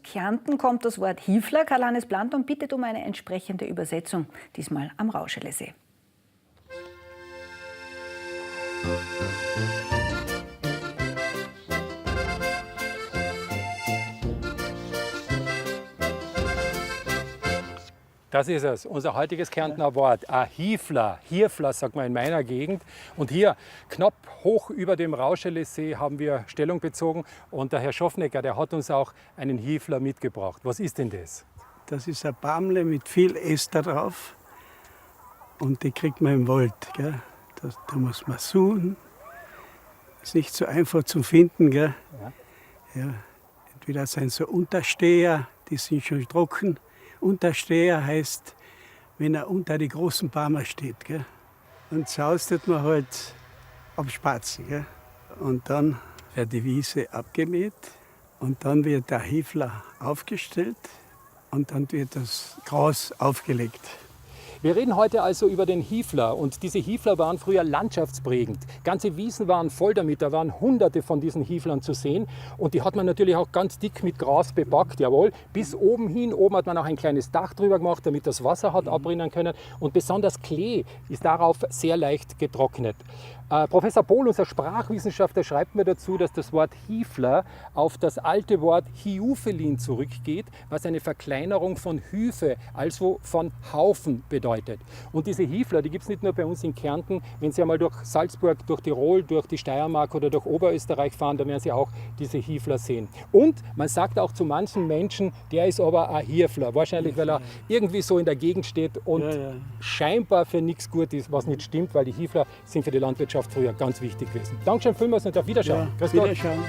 Kärnten kommt das Wort Hiefler. Karl-Hannes Blanton bittet um eine entsprechende Übersetzung, diesmal am Rauschelesee. Das ist es, unser heutiges Kärntner Wort. A Hiefler, Hirfler sagt man in meiner Gegend. Und hier, knapp hoch über dem Rauschelesee, haben wir Stellung bezogen. Und der Herr Schoffnecker, der hat uns auch einen Hiefler mitgebracht. Was ist denn das? Das ist ein Bamle mit viel Äster drauf. Und die kriegt man im Wald. Gell? Das, da muss man suchen. Ist nicht so einfach zu finden. Gell? Ja. Ja. Entweder sind so Untersteher, die sind schon trocken. Untersteher heißt, wenn er unter die großen Bäume steht. Gell? Und zu Hause tut man halt abspatzen. Gell? Und dann wird die Wiese abgemäht und dann wird der Hiefler aufgestellt und dann wird das Gras aufgelegt. Wir reden heute also über den Hiefler und diese Hiefler waren früher landschaftsprägend. Ganze Wiesen waren voll damit, da waren hunderte von diesen Hieflern zu sehen und die hat man natürlich auch ganz dick mit Gras bepackt, jawohl, bis oben hin. Oben hat man auch ein kleines Dach drüber gemacht, damit das Wasser hat abrinnen können und besonders Klee ist darauf sehr leicht getrocknet. Professor Pohl, unser Sprachwissenschaftler, schreibt mir dazu, dass das Wort Hiefler auf das alte Wort Hiufelin zurückgeht, was eine Verkleinerung von Hüfe, also von Haufen bedeutet. Und diese Hiefler, die gibt es nicht nur bei uns in Kärnten. Wenn Sie einmal durch Salzburg, durch Tirol, durch die Steiermark oder durch Oberösterreich fahren, dann werden Sie auch diese Hiefler sehen. Und man sagt auch zu manchen Menschen, der ist aber ein Hiefler. Wahrscheinlich, weil er irgendwie so in der Gegend steht und Ja, ja. scheinbar für nichts gut ist, was nicht stimmt, weil die Hiefler sind für die Landwirtschaft früher ganz wichtig gewesen. Dankeschön vielmals und auf Wiederschauen. Ja, Grüß Gott. Wiederschauen.